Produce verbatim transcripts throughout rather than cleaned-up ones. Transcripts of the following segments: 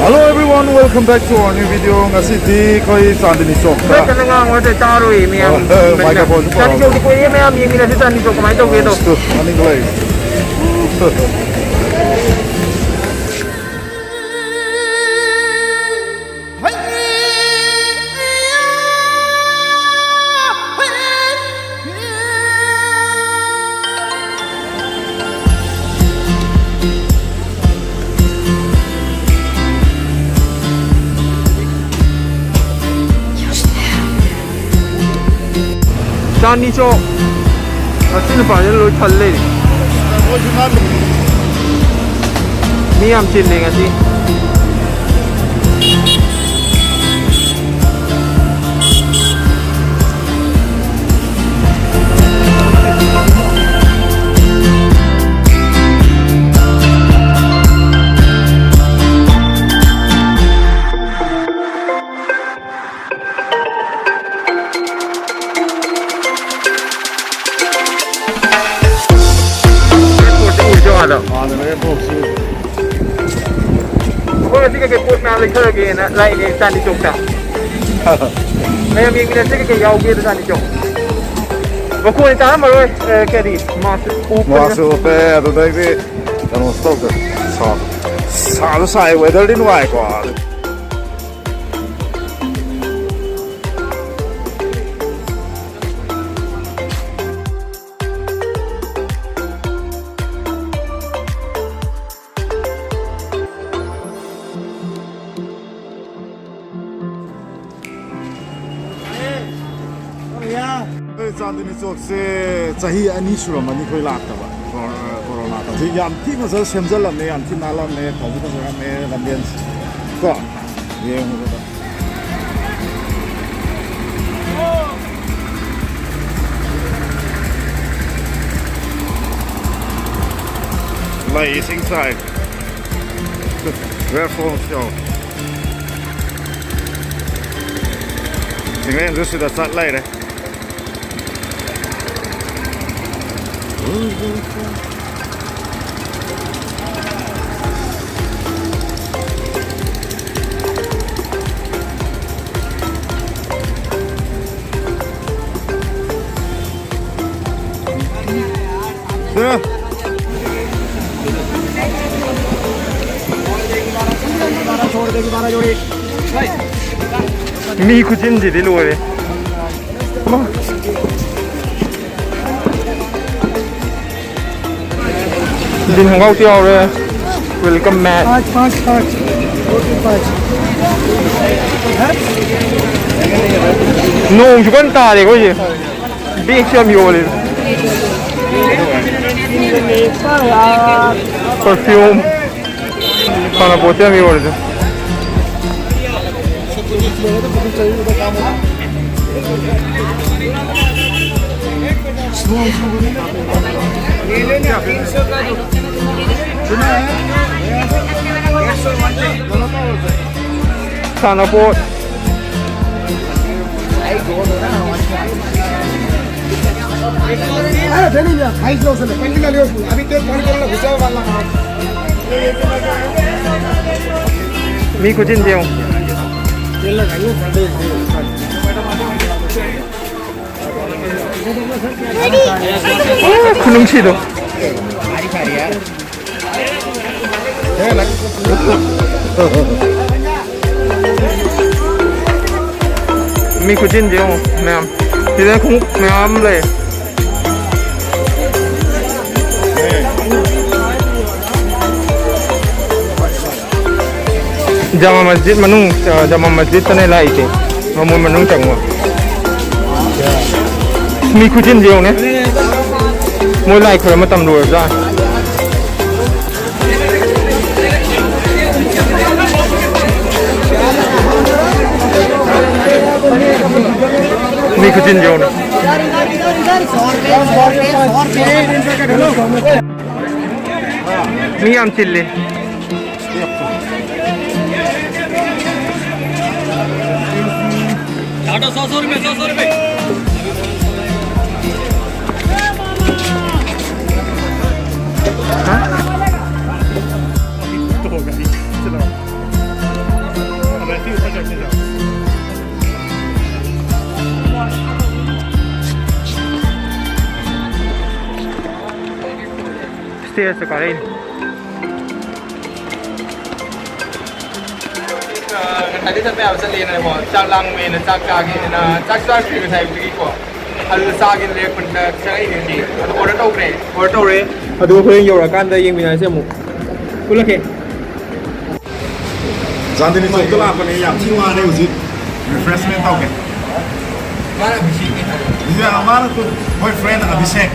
Hello everyone, welcome back to our new video. ꯉꯁꯤꯗꯤ ꯑꯩꯈꯣꯏ ꯆꯥꯟꯗꯅꯤ ꯆꯧꯛꯇ ꯀꯟꯅ ꯉꯥꯡꯉꯣ ꯅꯠꯇ꯭ꯔꯗꯤ ꯇꯥꯔꯣꯏ ꯃꯌꯥꯝ꯫ ꯑ, ꯃꯥꯏꯀ꯭ꯔꯣꯐꯣꯟꯁꯨ ꯆꯥꯟꯗꯅꯤ ꯄꯨꯔꯛꯑꯣ꯫ ꯆꯧꯛꯇꯤ ꯀꯨꯏꯔꯦ ꯃꯌꯥꯝ ꯌꯦꯡꯃꯤꯟꯅꯁꯤ ꯆꯥꯟꯗꯅꯤ ꯆꯧꯛ ꯀꯃꯥꯏꯅ ꯇꯧꯒꯦꯗꯣ꯫ ꯑꯁ, ꯃꯅꯤꯡꯗ ꯂꯩ꯫ ꯆꯥꯟꯗꯅꯤ ꯆꯧꯛ꯫ ꯉꯁꯤ ꯅꯨꯄꯥꯁꯤꯅ ꯂꯣꯏ ꯊꯜ ꯂꯩꯔꯦ꯫ ꯃꯤ ꯌꯥꯝ ꯆꯤꯜꯂꯦ ꯉꯁꯤ꯫ ꯑꯦꯌꯥꯔꯄꯣꯔꯠꯇ ꯎꯔꯤꯁꯦ ꯑꯥꯗ꯫ ꯑꯥꯗ ꯑꯦꯌꯥꯔꯄꯣꯔꯠꯁꯤ꯫ ꯑꯩꯈꯣꯏ ꯉꯁꯤ ꯀꯩꯀꯩ ꯄꯣꯠ ꯃꯌꯥꯝ ꯂꯩꯊꯔꯒꯦꯅ ꯂꯥꯛꯏꯅꯦ ꯆꯥꯟꯗꯤ ꯆꯧꯛꯇ꯫ ꯃꯌꯥꯝ ꯌꯦꯡꯃꯤꯟꯅꯁꯦ ꯀꯩꯀꯩ ꯌꯥꯎꯒꯦꯗꯣ ꯆꯥꯟꯗꯤ ꯆꯧꯛ꯫ ꯃꯈꯣꯟꯗꯤ ꯇꯥꯔꯝꯃꯔꯣꯏ, ꯑ, ꯀꯔꯤ, ꯃꯥꯁ ꯎꯞꯄꯅꯤꯅ꯫ ꯃꯥꯁ ꯎꯞꯄꯦ, ꯑꯗꯨꯗꯩꯗꯤ ꯀꯩꯅꯣꯁꯨ ꯇꯧꯗꯦ꯫ ꯁꯥ-, ꯁꯥꯁꯨ ꯁꯥꯏ, ꯋꯦꯗꯔꯗꯤ ꯅꯨꯡꯉꯥꯏꯀꯣ꯫ ꯑꯩꯈꯣꯏ ꯆꯥꯟꯗꯅꯤ ꯆꯣꯛꯁꯦ ꯆꯍꯤ ꯑꯅꯤ ꯁꯨꯔꯝꯃꯅꯤ ꯑꯩꯈꯣꯏ ꯂꯥꯛꯇꯕ꯫ ꯀꯣꯔꯣ-, ꯀꯣꯔꯣꯅꯥ ꯇꯧꯕꯁꯦ ꯌꯥꯝ ꯊꯤ ꯐꯖꯅ ꯁꯦꯝꯖꯜꯂꯝꯃꯦ, ꯌꯥꯝ ꯊꯤ ꯅꯥꯜꯂꯝꯃꯦ, ꯐꯁꯨ ꯐꯖꯔꯝꯃꯦ ꯂꯝꯕꯦꯟ ꯀꯣ꯫ ꯌꯦꯡꯕꯗ꯫ ꯂꯩ ꯏꯁꯤꯡ ꯆꯥꯏ꯫ Waterfalls ꯌꯧ꯫ ꯆꯤꯡꯂꯦꯟꯁꯨ ꯁꯤꯗ ꯆꯠ ꯂꯩꯔꯦ꯫ ꯃꯤ ꯈꯨꯆꯤꯟꯁꯤꯗꯤ ꯂꯣꯏꯔꯦ꯫ ꯖꯤꯟ ꯈꯣꯡꯒ꯭ꯔꯥꯎꯁꯨ ꯌꯥꯎꯔꯦ꯫ Welcome mat. ꯅꯣꯡꯁꯨ ꯀꯟꯅ ꯇꯥꯔꯦ ꯑꯩꯈꯣꯏꯁꯦ꯫ ꯕꯦꯒꯁꯨ ꯌꯥꯝ ꯌꯣꯜꯂꯦ꯫ Perfume꯫ ꯁꯥꯟꯅꯄꯣꯠꯁꯦ ꯌꯥꯝ ꯌꯣꯜꯂꯦ꯫ ꯁꯥꯟꯅꯄꯣꯠ꯫ ꯃꯤ ꯈꯨꯆꯤꯟꯁꯦ ꯌꯦꯡꯉꯣ꯫ ꯈꯨꯅꯨꯡꯁꯤꯗꯣ꯫ ꯃꯤ ꯈꯨꯆꯤꯟꯁꯦ ꯌꯦꯡꯉꯣ ꯃꯌꯥꯝ꯫ ꯁꯤꯗ ꯈꯣꯡꯎꯞ ꯃꯌꯥꯝ ꯂꯩ꯫ ꯖꯃꯥ ꯃꯁꯖꯤꯗ ꯃꯅꯨꯡ, ꯑ, ꯖꯃꯥ ꯃꯁꯖꯤꯗꯇꯅꯦ ꯂꯥꯛꯏꯁꯦ꯫ ꯃꯣꯏ ꯃꯅꯨꯡ ꯆꯪꯉꯣ꯫ ꯃꯤ ꯈꯨꯆꯤꯟꯁꯦ ꯌꯦꯡꯉꯨꯅꯦ꯫ ꯃꯣꯏ ꯂꯥꯏ ꯈꯣꯏꯔꯝꯕ ꯃꯇꯝ ꯂꯣꯏꯔꯕꯖꯥꯠꯅꯤ꯫ ꯃꯤ ꯈꯨꯆꯤꯟꯁꯦ ꯌꯦꯡꯉꯨꯅꯦ꯫ ꯃꯤ ꯌꯥꯝ ꯆꯤꯜꯂꯤ꯫ Stairs ꯀꯥꯔꯛꯏꯅꯤ꯫ ꯉꯁꯥꯏꯗꯩ ꯆꯠꯄ ꯌꯥꯕ ꯆꯠꯂꯦꯅꯀꯣ, ꯆꯥꯛ ꯂꯥꯝꯃꯦꯅ ꯆꯥꯛ ꯆꯥꯒꯦꯅ ꯆꯥꯛ ꯆꯥꯗ꯭ꯔꯤ ꯉꯁꯥꯏꯗꯒꯤꯀꯣ꯫ ꯑꯗꯨꯗ ꯆꯥꯒꯦꯅ ꯂꯩꯔꯛꯄꯅꯤꯗ ꯆꯪꯉꯛꯏꯅꯦ ꯍꯧꯖꯤꯛ꯫ ꯑꯗꯨ order ꯇꯧꯈ꯭ꯔꯦ꯫ Order ꯇꯧꯔꯦ꯫ ꯑꯗꯨ ꯍꯣꯔꯦꯟ ꯌꯧꯔꯀꯥꯟꯗ ꯌꯦꯡꯃꯤꯟꯅꯔꯁꯦ ꯑꯃꯨꯛ꯫ ꯎꯠꯂꯛꯀꯦ꯫ ꯆꯥꯟꯗꯅꯤ ꯆꯧꯛꯇ ꯂꯥꯛꯄꯅꯦ, ꯌꯥꯝ ꯊꯤ ꯋꯥꯔꯦ ꯍꯧꯖꯤꯛ꯫ Refreshment ꯇꯧꯒꯦ꯫ ꯃꯥꯅ ꯑꯕꯤꯁꯦꯛꯅꯦ ꯍꯥꯏꯕ꯫ Yeah, ꯃꯥꯅ two, my friend Abhishek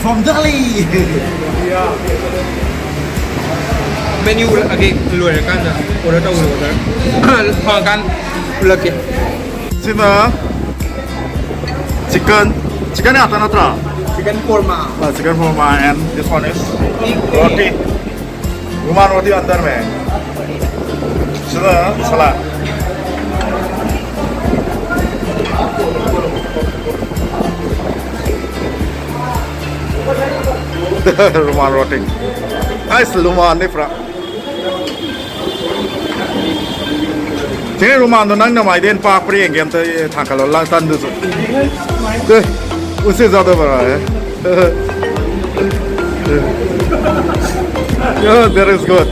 from Delhi. Menu ꯎꯠꯂꯛꯑꯒꯦ, ꯂꯣꯏꯔꯀꯥꯟꯗ order ꯇꯧꯕꯗ order ꯐꯪꯉꯀꯥꯟꯗ ꯎꯠꯂꯛꯀꯦ꯫ ꯁꯤꯅ chicken, chicken ꯉꯥꯛꯇ ꯅꯠꯇ꯭ꯔꯥ? Chicken korma. ꯑ, chicken korma and this one is roti. Ruman roti under mein. Sida salad. Ruman roti. Guys, Ruman ni fra. Chini Ruman do nang na mai den pak pri engem te thankalo la tan du su. Te, usse zyada bada hai. Yo, that is good.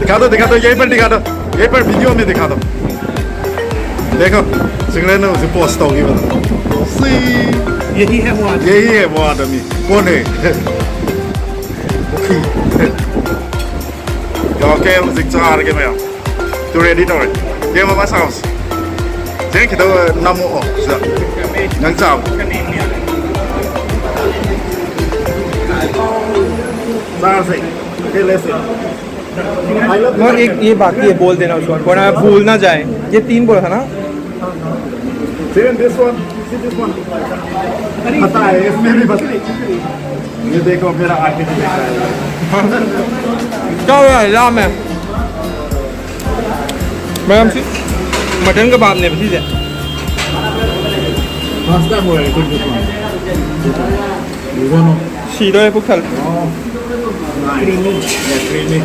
दिखा दो, दिखा दो, यहीं पर दिखा दो, यहीं पर video में दिखा दो। देखो, सिंगरेन ने उसे पोस्ट होगी बता। सी। यही है वो आदमी। यही है वो आदमी। कौन है? Okay, ꯍꯧꯖꯤꯛ ꯆꯥꯔꯒꯦ ꯃꯌꯥꯝ꯫ ꯇꯨ ready ꯇꯧꯔꯦ꯫ ꯌꯦꯡꯉꯣ ꯃꯥ ꯁꯥꯎꯁ꯫ ꯆꯦꯡ ꯈꯤꯇꯪ ꯅꯝꯃꯛꯑꯣ ꯁꯤꯗ꯫ ꯅꯪ ꯆꯥꯕ꯫ ꯆꯥꯔꯁꯦ꯫ Okay, let's eat. I love वो this एक item. ये बाकी है, बोल देना उसको, वरना भूल ना जाए। ये तीन बोला था ना? Same this one. See this one. पता है, इसमें भी पता है। ये देखो, मेरा आर्टिफिशियल है। क्या हुआ है, लाम है? मैडम सी, मटन कबाब ने बसी दे। First time हुआ है, कुछ this one। You wanna? Shero है, पुक थल। Oh, nice. Creamy. Yeah, creamy.